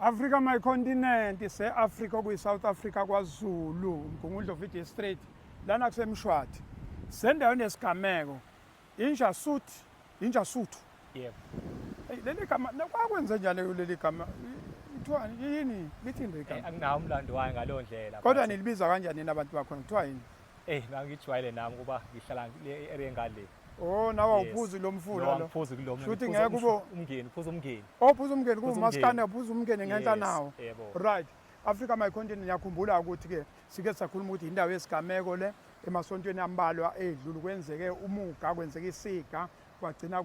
Africa my continent se-Africa okuyi-South Africa kwaZulu Mgungundlovu district lana kuseMshwathi sendaweni yesigameko inja suit inja suthu. Yebo. Hey, leli gama kwakwenze njalo leli gama kuthiwa yini lithini leli gama? Anginawo umlando wayo ngaleyo ndlela. Kodwa nilibiza kanjani nina abantu bakhona kuthiwa yini? Eh ngangijwayele nami kuba ngihlala le area ngale. Oh nawe awuphuzi lo mfula lo. Angiphuzi kulo. Shuthi ngeke kube umngeni, uphuza umngeni. Oh uphuza umngeni kuwumaskandi uphuza umngeni ngenhla nawo. Yebo. Right. Africa My Continent ngiyakhumbula ukuthi ke sike sakhuluma ukuthi indawo yesigameko le emasontweni ambalwa edlule kwenzeke umuga kwenzeke isiga kwagcina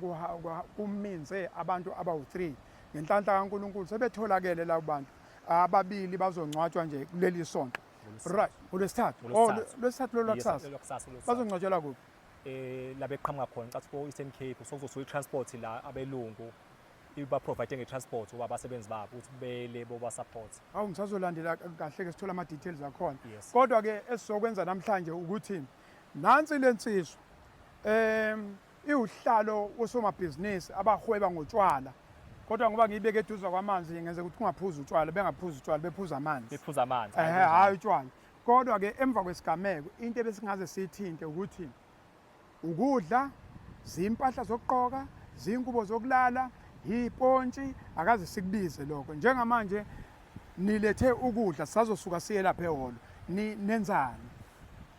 kuminze abantu abawu-3 ngenhlanhla kaNkulunkulu sebetholakele labo bantu ababili bazongcwatshwa nje kuleli sonto. Right, ngolwesithathu. Oh, lwesithathu lolu lwakusasa. Bazongcwatshelwa kuphi? Eh la beqhamuka khona cathi ko Eastern Cape sokuzosuka i-transport la abelungu iba provide nge-transport ukuba abasebenzi babo ukuthi bele boba support. Awu ngisazolandela kahle ke sithola ama details akhona. Yes. Kodwa ke esizokwenza namhlanje ukuthi nansi lensizwa iwuhlalo wosomabhizinisi abahweba ngotshwala. Kodwa ngoba ngiyibeke eduze kwamanzi ngenze ukuthi kungaphuzi utshwala, bengaphuzi utshwala, bephuza amanzi. Bephuza amanzi. Ehhe, hhayi utshwala. Kodwa ke emva kwesigameko into ebesingaze siyithinte ukuthi ukudla, zimpahla zokugqoka, zingubo zokulala, yipontshi, akaze sikubize lokho. Njengamanje nilethe ukudla sazosuka siye lapha ehholo. Ni nenzani?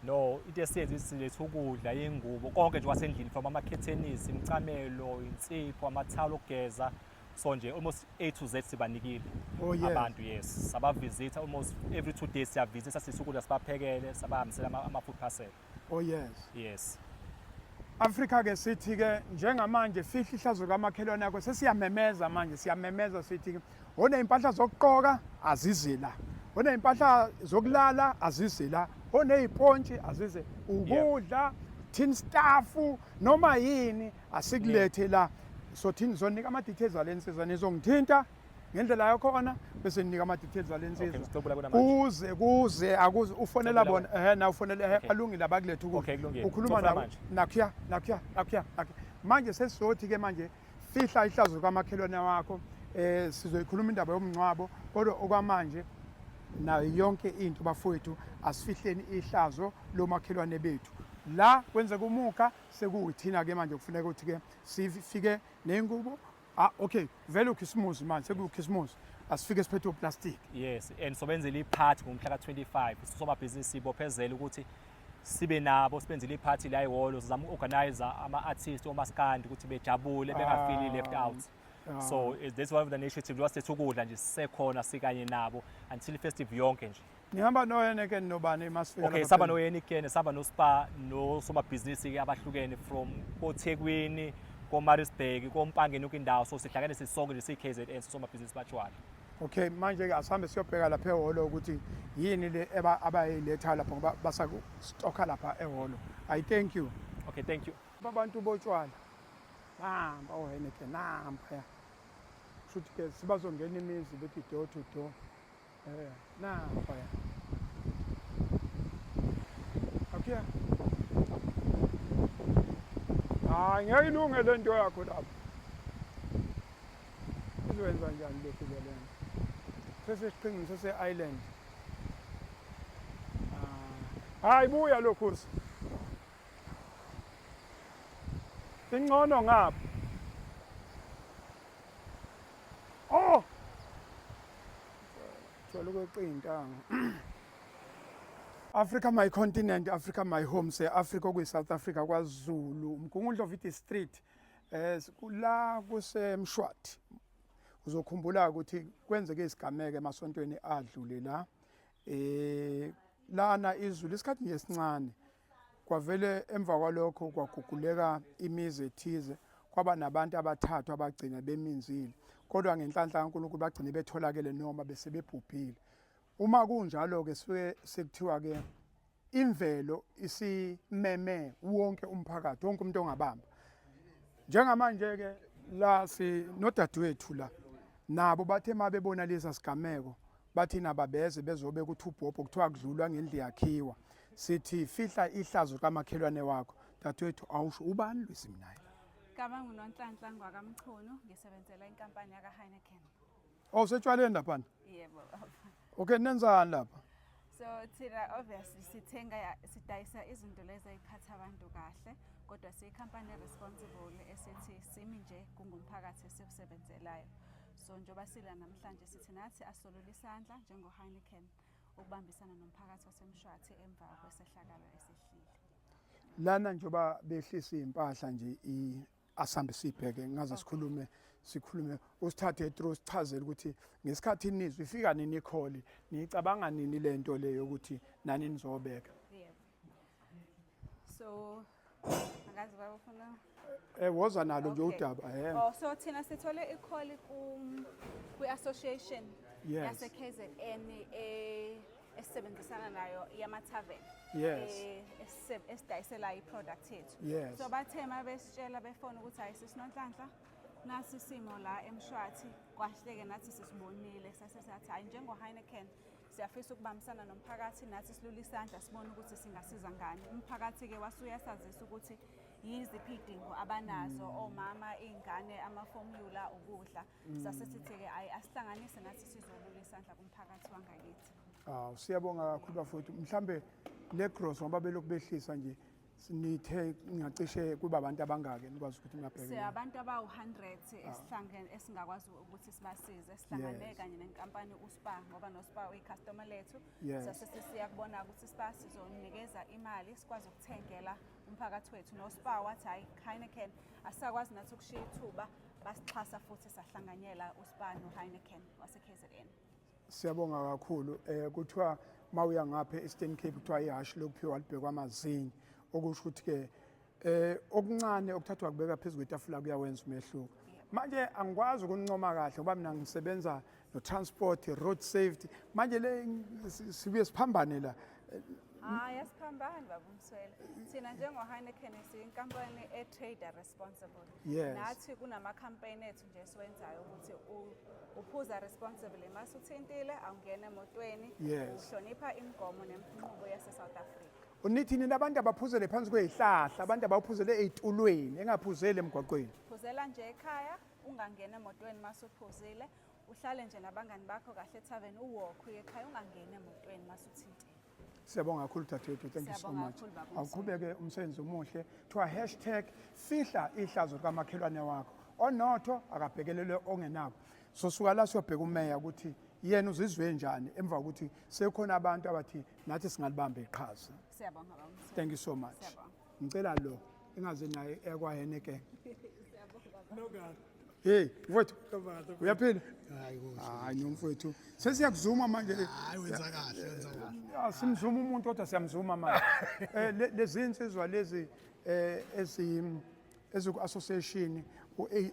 No, into esiyenza siletha ukudla, ingubo, konke nje kwasendlini from amakhethenisi, imicamelo, insipho, amathawula okugeza. So nje almost A to Z sibanikile Oh, yes. abantu yes. Sabavisita almost every 2 days siyavisita sisukudla ukudla sibaphekele, sabahambisela ama food parcel. Oh yes. Yes. Africa ke sithi ke njengamanje fihla ihlazo kamakhelwane yakho sesiyamemeza manje siyamemeza sithi ke oney'mpahla zokuqoka azize la oney'mpahla zokulala azize la oney'pontshi azize ukudla tin staff noma yini asikulethe la sothini zonika ama-details ale nsizwa nizongithinta ngendlela yakhona bese ninika ama-details ale nsizwa kuze kuze akuze ufonela bona ehe na ufonela ehe balungile abakulethe ukudla ukhuluma nabo nakhuya nakhuya nakhuya nakhuya manje sesizothi-ke manje fihla ihlazo kamakhelwane wakho eh sizoyikhuluma indaba yomngcwabo kodwa okwamanje nayo yonke into bafowethu asifihleni ihlazo lomakhelwane bethu la kwenzeka umuka sekuwuthina ke manje kufuneka ukuthi ke sifike nengubo. Ah okay, vele ukhisimusi manje sekuwukhisimusi asifike siphethe uplastic. Yes, and sobenzela iphathi ngomhla ka-25 sisomabhizinisi sibophezela ukuthi sibe nabo sibenzele iphathi la ehholo sizama uku-organize ama-artist omaskandi ukuthi bejabule bengafili left out. So that's one of the initiative njengoba siletha ukudla nje sisekhona sikanye nabo until festive yonke nje. Nihamba noHeineken nobani masifika Okay, lapha saba phezulu? noHeineken, saba noSpar nosomabhizinisi ke abahlukene from koThekwini, koMaritzburg, koMpangeni yonke indawo. So sihlangene sisonke nje siyi-KZN sosomabhizinisi batshwala. Okay, manje ke asihambe siyobheka lapha ehholo ukuthi yini le abayiletha lapha ngoba basakustoka lapha ehholo. I thank you. Okay, thank you. Abantu botshwala. Nampa oHeineken nampa ya. Shuthi ke sibazongena imizi bethi door to door. Eh, nampa ya. Akuya. Hayi ngeke ilunge le nto yakho lapho. Izoyenza njani lokhu ke lento? Sesesiqhingini sese-island. Ah, hayi buya lokhu. Ingcono ngapha. Oh! Thola ukweqa iy'ntango. Africa my continent, Africa my home, se Africa okuyi South Africa kwaZulu, Mgungundlovu district. Eh la kuseMshwathi. Uzokhumbula ukuthi kwenzeke isigameko emasontweni adlule la. Eh lana izulu isikhathi nje esincane Kwavele emva kwalokho kwaguguleka imizi ethize kwaba nabantu abathathu abagcina beminzile kodwa ngenhlanhla kaNkulunkulu bagcine betholakele noma besebebhubhile. Uma kunjalo-ke suke sekuthiwa-ke imvelo isimeme wonke umphakathi wonke umuntu ongabamba. Njengamanje-ke la sinodadewethu la nabo bathe uma bebona lesa sigameko Bathi nababeze bezobe kuthi ubhobho kuthiwa kudlulwa ngendlu yakhiwa. Sithi fihla ihlazo kamakhelwane wakho. Dadewethu awusho ubani lwezimnayo? Gama nguNonhlanhla ngwakaMchunu, ngisebenzela inkampani yaka-Heineken. Oh, setshwaleni laphana. Yebo baba. Okay, nenzani lapha? So thina obviously sithenga sidayisa izinto lezi ey'phatha abantu kahle kodwa siyikhampani responsible esithi simi nje kungumphakathi esiwusebenzelayo. So njengoba sila namhlanje sithi nathi asolule isandla njengo-Heineken ukubambisana nomphakathi waseMshwathi emva kwesehlakalo esehlile. Lana njengoba behlisa iy'mpahla nje asambe sibheke ngaze sikhulume sikhulume usithathe through sichazele ukuthi ngesikhathi nizwe ifika nini ikholi nicabanga nini lento le yokuthi nani nizobeka. Yebo. So angazi baba ufuna Woza nalo nje Okay. udaba eh. Oh, so thina sithole ikholi ku kwi-association yase KZN esebenzisana nayo yama tavern. Esidayisela i-product yethu. So bathe uma besitshela befona ukuthi hayi sisinonhlanhla nasi isimo la eMshwathi kwahleke nathi sisibonile sase sathi hayi njengo-Heineken siyafisa ukubambisana nomphakathi nathi silula isandla sibone ukuthi singasiza ngani. Umphakathi-ke wasuyasazisa ukuthi yiziphi iy'dingo abanazo omama, iy'ngane, ama-formula, ukudla. Sase sithi-ke hhayi asihlanganise nathi sizolula isandla kumphakathi wangakithi. Awu siyabonga kakhulu bafowethu. Mhlambe le gross ngoba belokhu behlisa nje nithe ngacishe kuba abantu abangaki nikwazi ukuthi ningabheke. Siyabantu abawu-100 esihlangene esingakwazi ukuthi sibasize sihlangane kanye nenkampani uSpar ngoba noSpar uyi-customer lethu. Sase sesiyakubona ukuthi Spar sizonikeza imali sikwazi ukuthengela umphakathi wethu noSpar wathi hayi Heineken asisakwazi nathi ukushiya ithuba basixhasa futhi sahlanganyela uSpar noHeineken wase-KZN. Siyabonga kakhulu. Kuthiwa mawuya ngapha e-Eastern Cape kuthiwa ihashi lokuphiwa libhekwa amazinyo. Okusho ukuthi ke okuncane okuthathwa kubeka phezu kwetafula kuyawenza umehluko. Manje angikwazi ukuncoma kahle ngoba mina ngisebenza no-transport, road safety. Manje le sibuye siphambane la. Hayi asiphambani baba uMswele. Thina njengo-Heineken siyinkampani e-trader responsible. Nathi kunama-campaign ethu nje esiwenzayo ukuthi uphuza responsibly. Mase uthintile awungena emotweni, uhlonipha imigomo neminqubo yase-South Africa. Unithi nina abantu abaphuzele phansi kwezihlahla, abantu abaphuzele ey'tulweni, engaphuzeli emgwaqweni. Phuzela nje ekhaya, ungangena emotweni mase uphuzile, uhlale nje nabangani bakho kahle ethaveni, uwalk uye ekhaya, ungangeni emotweni mase uthintile. Siyabonga kakhulu dadewethu, thank you so Siyabonga much. kakhulu, baba uMsweli. Awuqhubeke umsebenzi omuhle. Kuthiwa hashtag fihla ihlazo likamakhelwane wakho. Onotho akabhekelele ongenako. So suka la siyobheka umeya ukuthi yena uzizwe njani emva kokuthi sekukhona abantu abathi nathi singalibamba iqhaza. Siyabonga baba uMsweli. Thank you so much. Siyabonga. Ngicela lo engaze naye ekwaHeneke. Hey, mfowethu. Uyaphila? Hayi kuhle. Hayi nomfowethu. Sesiyakuzuma manje. Hayi wenza kahle, wenza kahle. Asimzuma umuntu kodwa siyamzuma manje. Lezi insizwa lezi ezi eziku association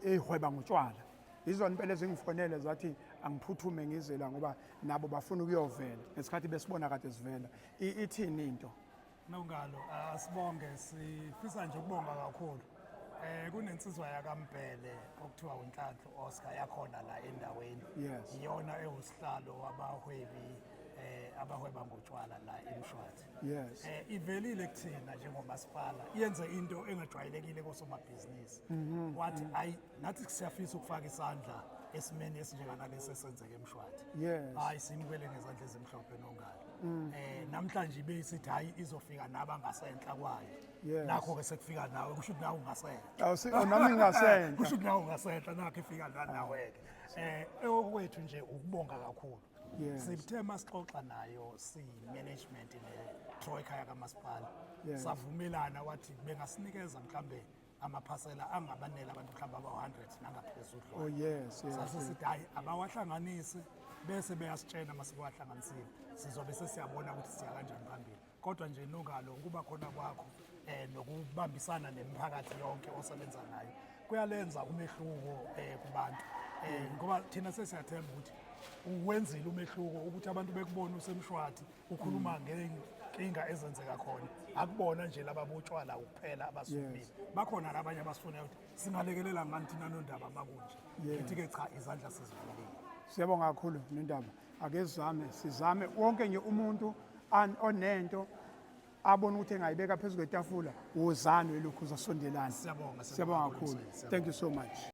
ehweba ngotshwala. Izona impela ezingifonele zathi angiphuthume ngize la ngoba nabo bafuna ukuyovela ngesikhathi besibona kade sivela. Ithini into? Nongalo, asibonge, sifisa nje ukubonga kakhulu. Kunensizwa yakaMbhele okuthiwa uNhlanhla Oscar yakhona la endaweni. Iyona ewusihlalo wabahwebi abahweba ngotshwala la eMshwathi. Ivelile kuthina njengomasipala, yenze into engajwayelekile kosomabhizinisi. Wathi ayi nathi siyafisa ukufaka isandla esimeni esinjenganalesi esenzeke eMshwathi. Hayi simukele ngezandla ezimhlophe Nongalo. Namhlanje ibe isithi hayi izofika nabangasenhla kwayo. Nakho ke sekufika nawe, kusho ukuthi nawe ungasenhla. Awu, nami ngingasenhla. Kusho ukuthi nawe ungasenhla, nakho ifika la nawe ke. Okwethu nje ukubonga kakhulu. Sithe masixoxa nayo si management ne troika yakamasipala. Savumelana wathi bengasinikeza mhlambe amaphasela angabanele abantu mhlawumbe aba-100 nangaphezulu. Oh, yes, yes, Sase yes. sithi hayi abawahlanganise bese beyasitshena masiwahlanganisile. Sizobe sesiyabona ukuthi siya kanjani phambili. Kodwa nje Nongalo ukuba khona kwakho nokubambisana nemiphakathi yonke osebenza nayo kuyalenza umehluko kubantu. Ngoba thina sesiyathemba ukuthi uwenzile umehluko ukuthi abantu bekubone useMshwathi ukhuluma ngenkinga ezenzeka khona. Akubona nje laba botshwala kuphela abasukile. Bakhona nabanye abasifunayo ukuthi singalekelela ngani thina Nondaba makunje. Ngithi ke cha izandla sizivulile. Siyabonga kakhulu Nondaba. Ake sizame, sizame wonke nje umuntu onento abona ukuthi engayibeka phezu kwetafula, wozani welokhu uzasondelana. Siyabonga, Siyabonga kakhulu, kakhulu. Thank you so much.